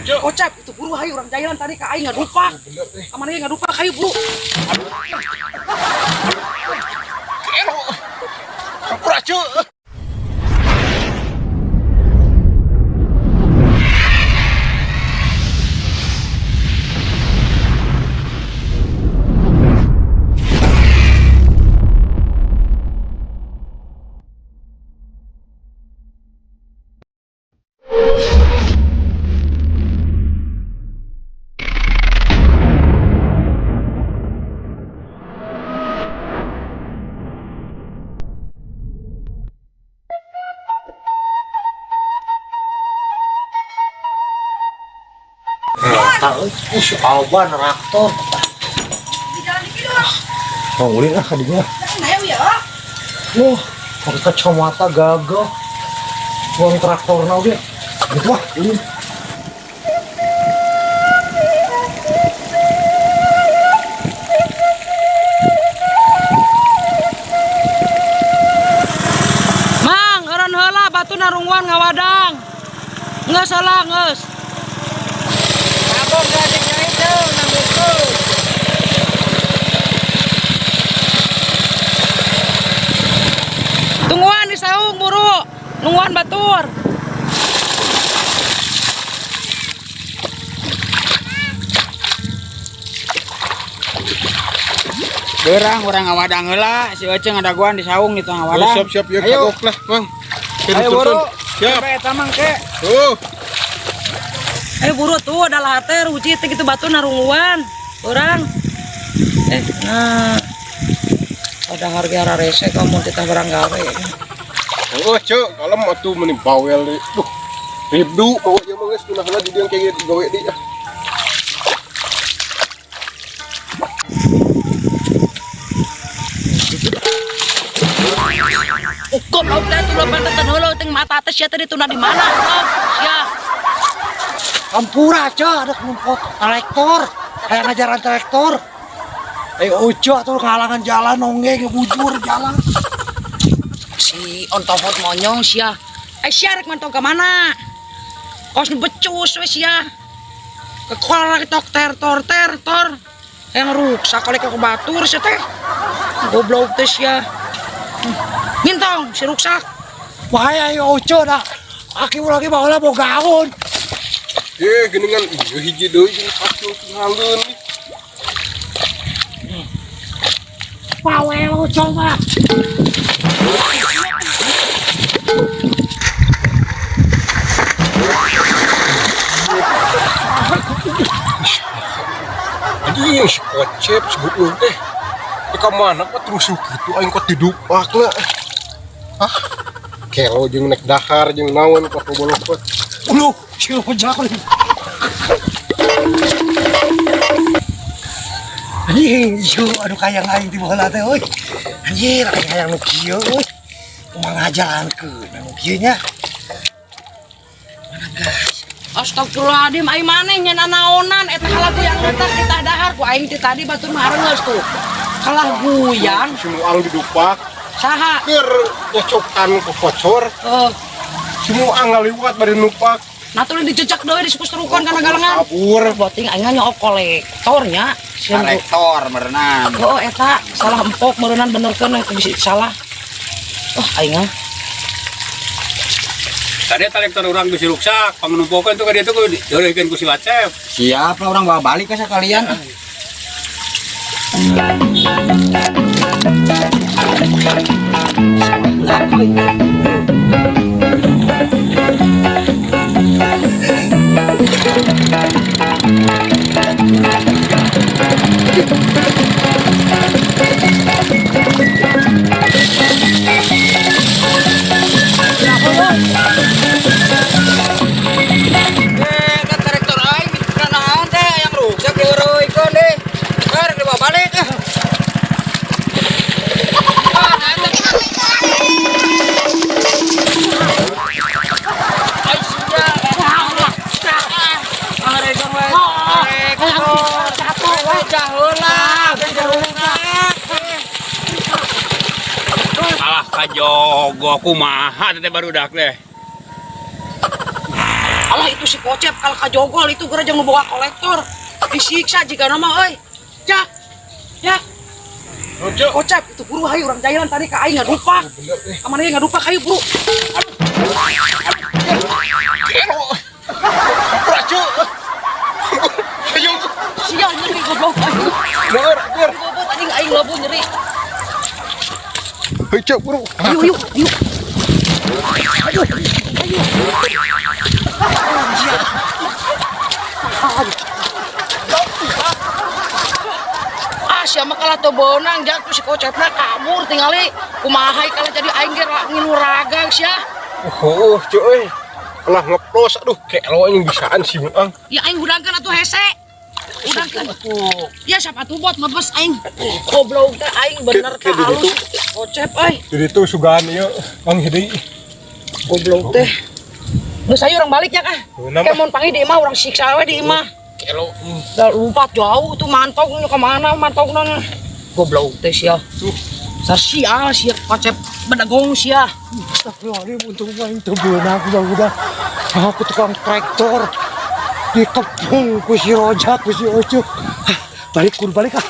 Cuk. Kocap itu buru hayu urang jalan tadi ka aing ngadupak. Bener eh. Kamana ge ngadupak hayu buru. Kelo. Hampura, Cuk. Eta euy, si Alban traktor. Di jalan di kidul. Mau ulin ah kadinya. Nah, ya. Wah, pakai kacamata gagah. Uang traktorna oge. Gitu ah, ulin. Mang, eureun heula batu narungguan ngawadang. Geus heula geus. Tungguan di saung buru, nungguan batur. Berang urang ngawadang heula, si Ece ngadaguan di saung di tengah Oh, wadang. siap siap ya Ayo. kagok lah, Mang. Ayo buru. Siap. Sampai eta mang ke. Tuh. Ayo buru tuh ada later uji teh gitu batu narungguan. Urang. Nah. Ada harga rese kamu kita barang gawe. Oh, Cuk, kalem atuh meni bawel deui. Duh. Ribdu bawa ieu mah geus tunah heula di dieu kayak gawe deui ah. Ukom lauk teh tuh loban teh heula teh mata teh sia teh dituna di mana? Kom, sia. Hampura aja ada numpuk traktor. Kayak ngajaran traktor. Ayo ojo atuh ngalangan jalan nonge ngebujur jalan. Si ontohot monyong sia. Eh sia rek mantong ka mana? Kos nu becus we sia. Kekolor tok ter tor ter tor. Yang ruksak kali ke batur sia teh. Goblok teh sia. Mintong si ruksak. Bahaya ayo ojo dah. Aki urang ge baheula bogaun. Ye, geuningan ieu hiji deui jeung pacul tinggalkeun. Bawel ojo mah. Anjing si kocep si goblok teh. Ka mana kok terus kitu aing kok didupak lah. Ah. Kelo jeung nek dahar jeung naon kok goblok. Uluh, si ojo aku. Anjing, ieu aduh kayang aing ti baheula teh euy. Anjir, aing hayang nu kieu euy. Kumaha ngajalankeun nu kieu nya. Mana guys? Astagfirullahaladzim, aing maneh nya nanaonan eta kalah guyang letak kita dahar ku aing ti tadi batur mah areungeus tuh. Kalah guyang Si muang didupak saha? keur nyocokan ku kocor. Heeh. Si muang ngaliwat bari nupak. Nah tuh dijejak deui di suku serukon kana galengan. Kabur. Boting aing nyok kolektornya. Traktor merenang. Oh eta salah empok meureunnan benerkeun eta bisa salah. Oh aing mah. Tadi traktor orang bisa ruksak, pangnumpokeun tuh ka dieu tuh dieureuykeun ku si Wacep. Siap lah orang bawa balik ke sekalian. Traktor aing naon teh yang ruksak dieureuykeun deh. Rek dibawa balik ah. Alah kajogo kumaha teh barudak teh. Alah, itu si Kocep kalau kajogol itu geura jeung nu boga kolektor. Disiksa jiga nama euy. Jak. Ya, Ojo. Kocep itu buru hayu urang jalan tadi ka aing ngadupak. Bener eh. Kamana ge ngadupak, hayu buru. Kelo. Hampura, Cuk. Ayo. Sia nyeri goblok aing. Bener, bener. Goblok anjing, aing lobu nyeri. Hei, Cuk, buru. Ayo, ayo, ayo. Ayo, ayo. Ah, siapa kalah teu beunang, jak, tuh si Kocepna kabur tingali. Kumaha kalau jadi aing ge ngilu raga sia. Oh, Cuk euy. Alah, ngeplos, aduh, kelo anjing bisaan sih ang. Ya aing hudangkeun atuh hese. Hudangkeun. Ya siapa tuh bot mebes aing. Goblok teh aing bener Ke- teh ke di halus. Kocep euy. Jadi itu sugan ieu ang hidei. Goblok teh. Geus ayo urang balik ya kah? Beunang, Kayak mun panggil di imah urang siksa we di imah. Kelo. Dah lompat jauh tuh mantog ke mana mantogna. Goblok teh sia. Tuh. Sarsia sia Kocep bedagong sia. Astagfirullahaladzim, untung aing teu beunang udah. Aku tukang traktor dikepung ku si Rojak, ku si Ucup. Ah, balik, kudu balik ah.